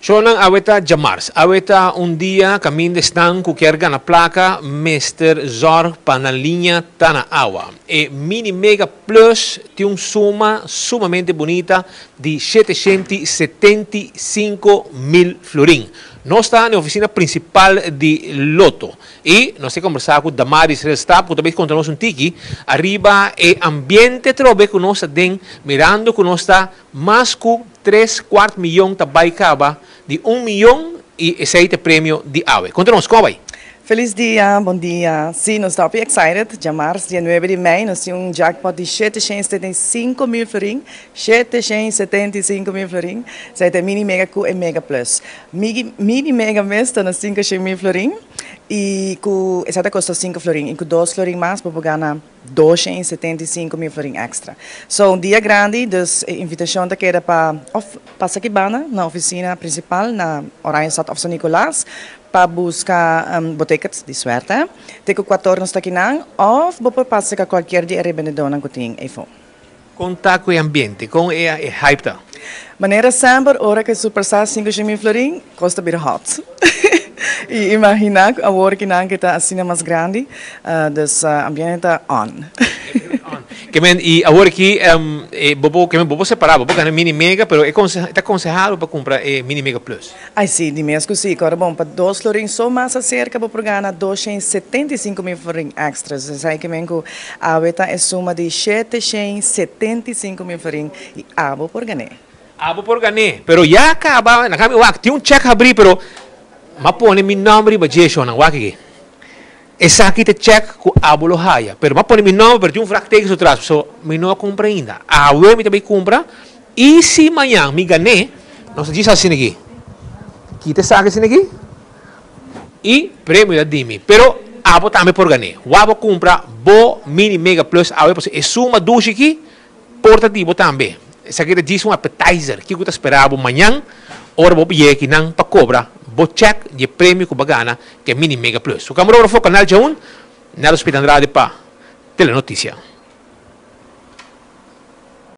Shownan, awe ta djamars. Awe ta un dia kaminda esnan ku kier gana plaka mester zòrg pa nan liña ta na awa. E Mini Mega Plus tin un suma sumamente bunita di 775.000 florin. Nos ta na e ofisina prinsipal di Lotto i nos ta kombersá ku Damaris Relstap ku ta bai konta nos un tiki ariba e ambiente trobe ku nos ta den mirando ku nos ta Mas ku 3/4 miyon ta bai kaba di 1 miyon i esei ta e premio di awe. Konta nos, kon a bai? Felis dia, bon dia. Si, nos ta excited. Djamars, dia 9 di mei, nos tin un jackpot di 775 mil florin. 775 mil florin. Esei ta Mini Mega ku e Mega Plus. Mini Mega mes ta na 500 mil florin. I ku esei ta kosta 5 florin. I ku 2 florin mas, bo gana 275 mil florin extra. So, un dia grandi, dus invitashon ta keda pa of pasa aki banda na ofisina prinsipal na Oranjestad of San Nicolas pa buska bo tickets di suerte. Te ku 4 nos ta akinan of bo por pasa ku kualke di e rebendedónan ku tin eifó. Kon ta ku e ambiente, kon e hype ta? Manera semper, ora ku surpasá 5 mil florin, kos ta bira hot. I imaginá awor ku nan ta asina mas grandi, dus ambiente ta on. Ke men, i awor aki, bo ke men bo separá, bo gana Mini Mega, pero ta konsehá pa kumpra e Mini Mega Plus. Ai si, di mes ku si. Awor bon, pa 2 florin so mas aserka, bo por gana 275 mil florin extra. Esei ke men ku awe ta e suma di 775 mil florin i abo por gana. Abo por gana, pero ya kaba, na kami wak, tin un check habrí, pero m'a pone mi nòmber riba dje shownan, wak aki. Esaki ta check ku abo lo haya, pero m'a pone mi nòmber, pero tin un vraagteken atras, so mi no a kumpra ainda. Awe mi ta bai kumpra, i si mañan mi gana, nos ta asina aki. Kita esaki asina aki, i premio ta di mi. Pero abo tambe por gana. Wak kumpra bo Mini Mega Plus awe, e suma dushi aki, por ta di bo tambe. Esaki ta djis un appetizer. Kiko ta spera bo mañan, ora bo yega akinan pa kobra bo check di premio ku bo a gana, ku e Mini Mega Plus. Su camarógrafo Canal Jaun, Nelo Speed Andrade pa Telenotisia.